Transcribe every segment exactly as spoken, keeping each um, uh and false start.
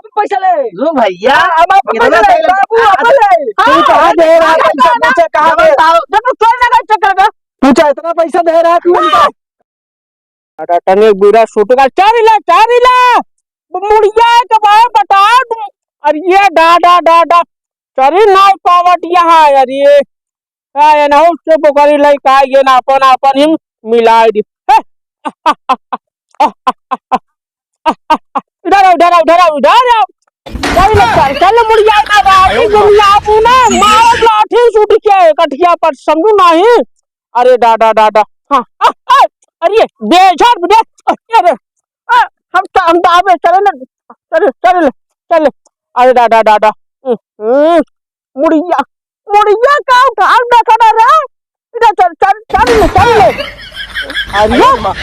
पैसा ले। लो भैया, हाँ, अब आप कितना पैसा ले, ले? बाबू, आप ले। तू कहाँ दे रहा है पैसा? पूछा कहाँ दे? जब तू चोरी ना कर चक्कर का। पूछा इतना पैसा दे रहा है तू इनका? अरे तने बुरा सूट का, चारी ला, चारी ला। मुड़िया के बारे बता तू। अरे ये डा, डा, डा, डा। चारी ना पावत यहाँ, अरे ये। आ, ये ना हो, चुप करी लाई का, ये ना अपन, अपन ही मिलाई दी। हे। इधर आओ, इधर आओ, इधर आओ, इधर आओ। चल, चल, चल, मुड़िया का बाबू, मुड़िया तू ना, मार लाठी सूट के कठिया पर, समझू नहीं? अरे डा, डा, डा, डा। हाँ, आ, आ, अरे, बेझर, बे-, अरे, आ, हम तो, हम तो आवे, चले ना, चले, चले, चले। अरे डा, डा, डा, डा। हम्म, मुड़िया, मुड़िया का उठाल देखा ना रे। इधर चल, चल, चल ले, चल ले। अरे, अरे माँ।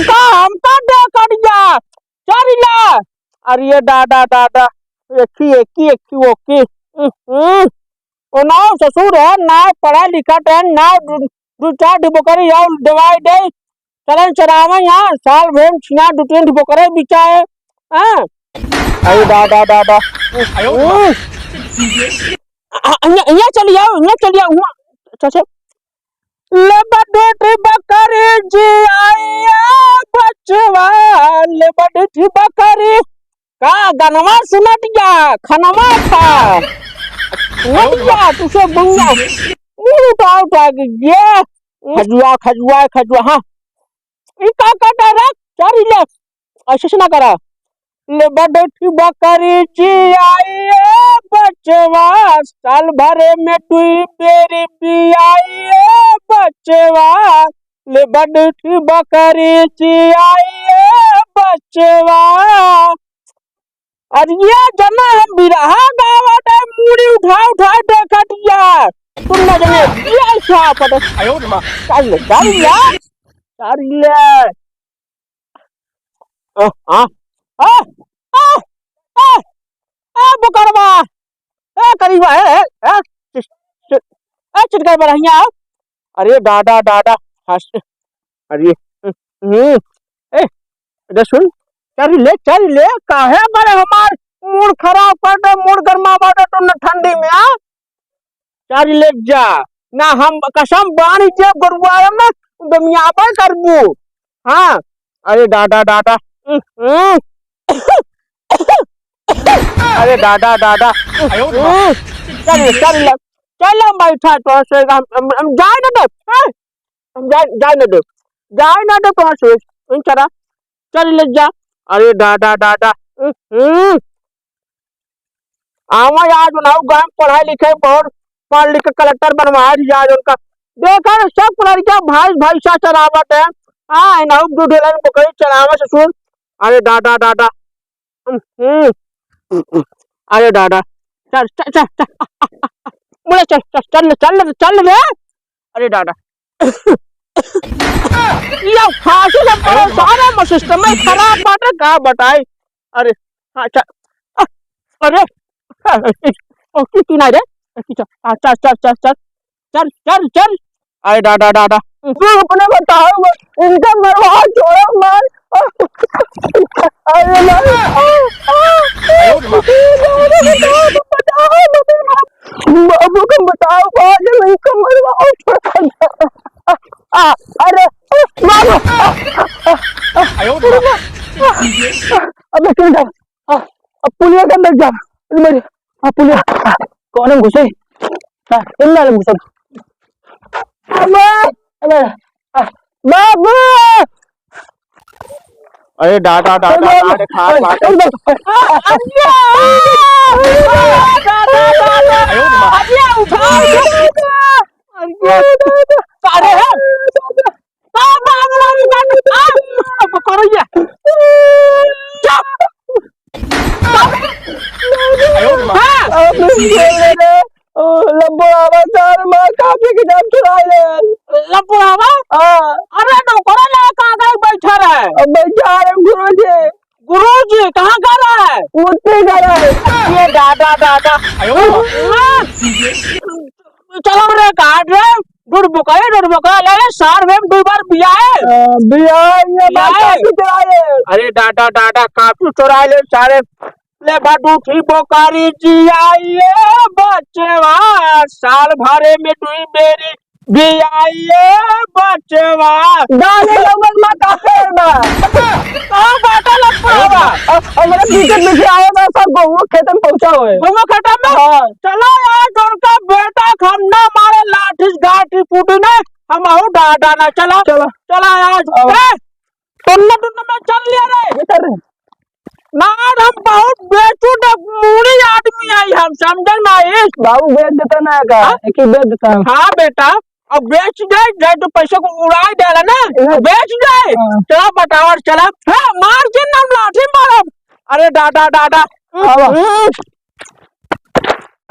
का हम का देखा दिया? चल ले। अरे डा, डा, डा, डा। एकी, एकी, एकी, ओकी। हम्म। ओ ना ससुर है, ना पढ़ा लिखा है, ना दु-, दु चार ढिबोकरी और दवाई दे। चलन चरावे यहाँ, साल भर में छिया दु तीन ढिबोकरे बिचाए। हाँ। अरे डा, डा, डा, डा। आयो। हम्म। आ, आ, यहाँ, यहाँ चली आओ, यहाँ चली आओ, हुआ। अच्छा, अच्छा। ले बडूठी बकरी जी आई ए बचवा, ले बडूठी बकरी। का गनवा सुनत जा, खनवा खा। सुनत जा, तुसे बुंगा। उठा, उठा के ये। खजुआ, खजुआ, खजुआ, हाँ। ई का काटा रे? चारी ले। ऐसे से ना करा। ले बडूठी बकरी जी आई ए बचवा, साल भरे में दुई बेरी बियाई ए बचवा। ले बडूठी बकरी जी आई ए बचवा। अरे ये जना हम बिरहा गावत है, मूड़ी उठा उठा देखत या। तुम ना जने ये क्या पता। आयो रे माँ। चल ले, चल ले, चल ले। आ, आ, आ, आ, आ, आ, बोकरवा। ए, करीबा, ए, ए, ए, चिस-, चिस-, ए, चिटकर बरहिया। अरे दादा, दादा, हंस। अरे, हम्म, ए, अरे सुन, चल ले, चल ले, काहे बड़े हमार मूड खराब कर दे, मूड गरमा बाटे तो न ठंडी में, आ? चल ले जा, ना हम कसम बानी जे गरुआ में दमियाबे करबू। हाँ, अरे दादा, दादा, हम्म, हम्म। अरे दादा, दादा। आयो रे बाप। चल, चल, चल, हम बैठा तो से हम, हम, हम जाए ना दे, हैं? हम जाए, जाए ना दे, जाए ना दे तो से, इन चला, चल ले जा। अरे दादा, दादा। हम्म। आवा आज बनाओ गांव पढ़ाई लिखाई बहुत पढ़ लिख के कलेक्टर बनवाए दिया आज उनका। देखा ना सब लड़कियां भाई भाई सा चलावत है। हाँ, इनाऊ दू ढेलन बकरी चलावे ससुर। अरे दादा, दादा। हम्म। अरे दादा। चल, चल, चल, चल। मुड़े चल, चल, चल, चल, चल, चल रे। अरे दादा। ये फांसी से परेशान है, सिस्टम में खराब बाटे, का बताई। अरे, हाँ, चल। अरे, ओ, की, की ना रे? की चल, हाँ, चल, चल, चल, चल। चल, चल, चल। अरे दादा, दादा। तू अपने बताओ, इनका मरवा छोड़ो मार। अरे मार। बाबू को बताओ, बाबू इनका मरवा छोड़ो। आ, अरे, बाबू। अबे क्यों जा? आ, अब पुलिया के अंदर जा। अरे मेरे, आ, पुलिया। आ, कौन है घुसे? आ, इन्ना ले घुसे। अबे, अबे, आ, बाबू! अरे दादा, दादा, अरे, दादा, खा, अरे, खा। अरे, अरे, अरे, दादा, दादा। अरे, उठा, उठा, उठा। अरे, अरे, दादा। का रे है? का बात, बात, बात, आ, अब करो ये। चुप। हाँ। ओ, लंबोड़ावा सार माँ काफी के जाम चुराई ले। लंबोड़ावा? हाँ। अरे, नौकरा लड़का आगे बैठा रहे। अब बैठा रहे गुरुजी। गुरुजी, कहाँ का रहा है? मुट्ठी का रहा है। ये दादा, दादा। हाँ। चलो रे, काट रे, डुडबुका, ए, डुडबुका, ले ले, सार में दो बार बिया है। हाँ, बिया है, ये बात बिया है। काफी चुराए। अरे दादा, दादा, काफी चुराए ले सारे। ले बा दूठी बोकारी जियाइए बचवा, साल भरे में दुई बेरी बियाइए बचवा। गाने लोगन मा का फेर बा? का बाटा लग पड़ा बा? अब हमरे पीछे पीछे आए बा, सब गौवा खेत में पहुंचा हुए। गौवा खेत में? हाँ। चला यार, उनका बेटा खन्ना मारे लाठी गाठी फूटी ना, हम आहू डाटा ना, चला। चला। चला यार। अब ए, टुन्ना टुन्ना में चल लिया रे। ये कर रहे हैं। ना, हम बहुत बेचू ना, मूड़ी आदमी आई हम, समझे ना इस। बाबू बेच देता ना का? हाँ? एक ही बेच देता हम। हाँ बेटा, अब बेच दे, जाए तो पैसे को उड़ाई देला ना, हाँ। बेच दे। हाँ। चला बटावर, चला। हाँ, मार के ना लाठी मारब। अरे दादा, दादा। हाँ, वाह। हम्म।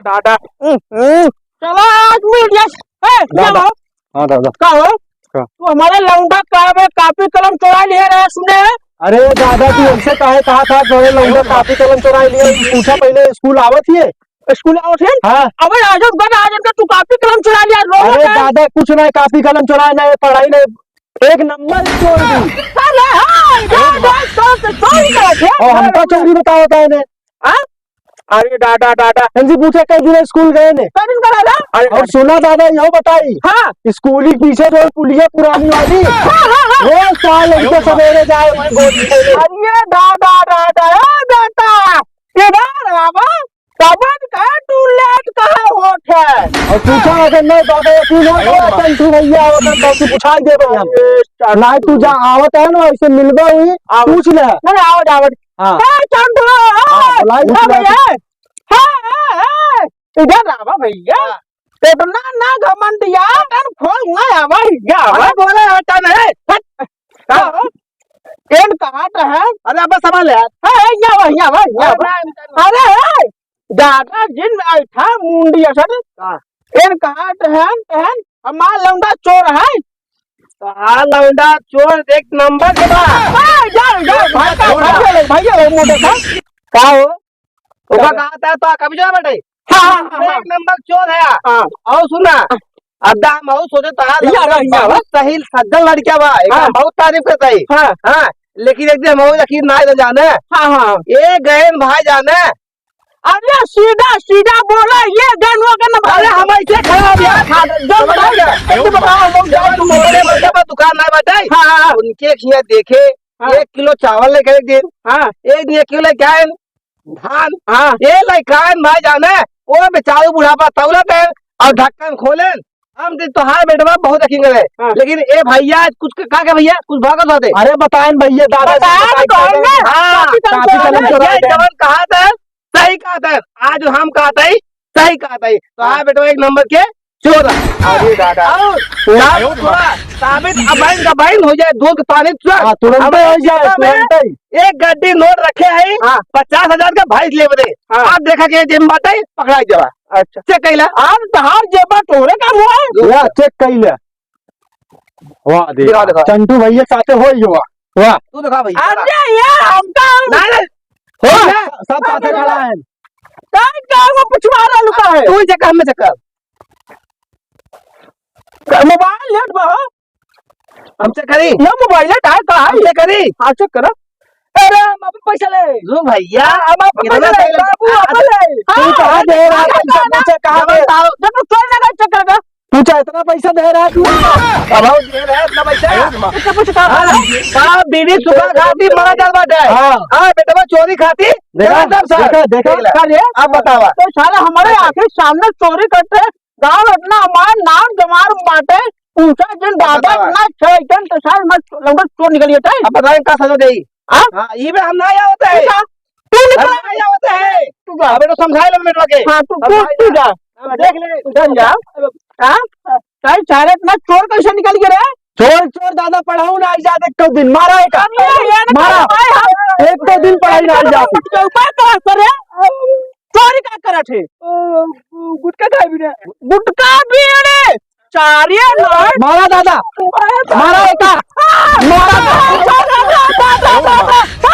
दादा। हम्म, हम्म। चला आज मिल गया। ए, दादा। जाओ। हाँ दादा। का हो? का? तू हमारे लौंडा का बे कापी कलम चोरा लिए रहे सुने? अरे दादा, तू हमसे काहे कहा था, तोरे लौंडा कापी कलम चोरा लिए? पूछा पहले, स्कूल आवत ही है? स्कूल आवत है? हाँ। अबे आजब गन आजब के तू कापी कलम चोरा लिया, रो अरे मत। दादा, कुछ नहीं, कापी कलम चोरा नहीं, पढ़ाई नहीं, एक नंबर चोर भी। अरे हाँ, जा, जा, चोर से चोरी करत है। और हमका चोरी बतावत है ने? हाँ? अरे दादा, दादा। इनसे पूछे कई दिन स्कूल गए ने? कई दिन का दादा? अरे और सुना दादा, यो बताई। हाँ। स्कूल ही पीछे जो पुलिया पुरानी वाली। हाँ, हाँ, हाँ। रोज साल लड़के सवेरे जाए वहीं गोदी में। अरे दादा, दादा, ए बेटा, इधर आवा। तबन का तू लेट कहाँ होत है? और पूछा अगर नहीं तो अगर यकीन हो तो चंटू भैया होता तो तू पूछा ही देबे हम। अरे नहीं तू जा आवत है ना, ऐसे मिलबे हुई, आव। पूछ ले। नहीं, आवत, आवत। हाँ। ए, चंदू, हाँ, ए, बुलाई हाँ, भैया। हाँ, ए, ए, इधर आवा भैया। हाँ। इतना ना घमंड यार, तन खोल ना आवा, या आवा। अरे बोले हटा नहीं। हट। का हो? एन कहा तो है। अरे अब समझ ले यार। हाँ, ए, या आवा, या आवा, या आवा। अरे, ए, दादा जिन ऐठा मुंडी असल। हाँ। एन कहा तो है, तो है, हमार लौंडा चोर है। तो हाँ, लौंडा चोर एक नंबर के बा। हाँ, जाओ, जाओ, भाई का, भाई का, भाई का, मोटे का। का हो? ओका हाँ। कहा था तो कभी जो बैठे। हाँ, हाँ, हाँ, अरे हाँ। एक नंबर चोर है। हाँ। और सुना, अद्दा हम और सोचे तो हाँ, या लौंडा बा, या बा। बहुत सही सज्जन लड़का बा, एक हाँ। बहुत तारीफ करता है। हाँ। हाँ, लेकिन एक दिन हम और यकीन ना जाने। हाँ, हाँ। ए गए भाई जाने, अरे सीधा सीधा बोला, ये गनवा के ना अरे हम ऐसे खराब यार, हाँ, जो समझ गया? एक तो बताओ, हम लोग जाए तो मोबाइल में जब दुकान ना बताई। हाँ, हाँ, हाँ। उनके खिया देखे, हाँ। एक किलो चावल लेके एक दिन, हाँ। एक दिन एक किलो लेके आए धान, हाँ। ये लेके आए भाई जाने, वो बेचारू बुढ़ापा तौलत है और ढक्कन खोले, हम तो तोहार बेटवा बहुत यकीन करे, हाँ। लेकिन ए भैया कुछ का, का के भैया कुछ भागत होते। अरे बताएन भैया, दादा जी बताएन बताएन, कौन है? हाँ, कापी कलम चोराए ये थे। जवन कहा था, सही कहा था, आज हम कहा था, सही कहा था, तो हाँ बेटवा एक नंबर के चोर है। अरे दादा। और साबित हुआ, साबित अबैन का बैन हो जाए, दूध के पानी तुरंत। हाँ, तुरंत हमारे हो जाए, जेबा में तुरंत ही। एक गड्डी नोट रखे है, हाँ। पचास हजार का भाई ले बदे। हाँ। आप देखा के जेब में बाटे, पकड़ा जावा। अच्छा। चेक कइला। आज तहार जेबा तोहरे काम हुआ है? या, चेक कइला। वाह, देख। दिखा, दिखा। चंटू भैया साथे होई हुआ। वाह। तू दिखा भैया। अरे यार, हमका नहीं, नहीं। हो, नहीं। सब साथे खड़ा है। काहे का वो पिछवाड़ा लुका है? तू ही चेक, हमें चेक कर। मोबाइल लेट बा हो। हम चेक करी? ना मोबाइल लेट है, का है? हम चेक करी? हाँ, चेक करा। अरे, हम आपन पैसा ले। लो भैया, हम आपन कितना पैसा ले, सही लगा। बाबू, आपन ले। तू हाँ, कहाँ दे रहा है? हाँ, पैसा कहाँ दे? जब तू चोर लगा, चेक करा। तू चाहे इतना पैसा दे रहा है, तू। अब हम दे रहे हैं इतना पैसा। इससे कुछ काम हाँ, नहीं। बाप बीवी सुखा खाती मरा जात बाटे। हाँ। हाँ, बेटवा चोरी खाती देखा, मरा जात सर। देखा, देखा। देख ले। अरे, अब बतावा। तो साला हमारे आँखी सामने चोरी करते, गाँव इतना हमार नाम जमार बाटे, पूछा जिन दादा बतावा। इतना छह जन तो साल मत लौंडा चोर निकल गया था। अब बताएं का सजा देई? हाँ? हाँ, ये भी हम ना आवत है। ठीक है। तू निकल हम ना आवत है। तू जा। अबे तो समझाए लो बेटवा के। हाँ, तू, तू, समझाए तू लो। जा। अब देख ले। तू जा। हाँ? सारे, सारे इतना चोर कैसे निकल गए रे? चोर, चोर दादा पढ़ाऊ ना आई जाते एक दिन। मारा एक। अरे यार, मारा। भाई, हम एक दो दिन पढ़ाई ना आई जाती। चौका का करे? चोरी का करत है? ओ, गुटखा खाए भी ना। गुटखा भी रे। चारिये लोग। मारा दादा। मारा दादा। मारा एका। मारा।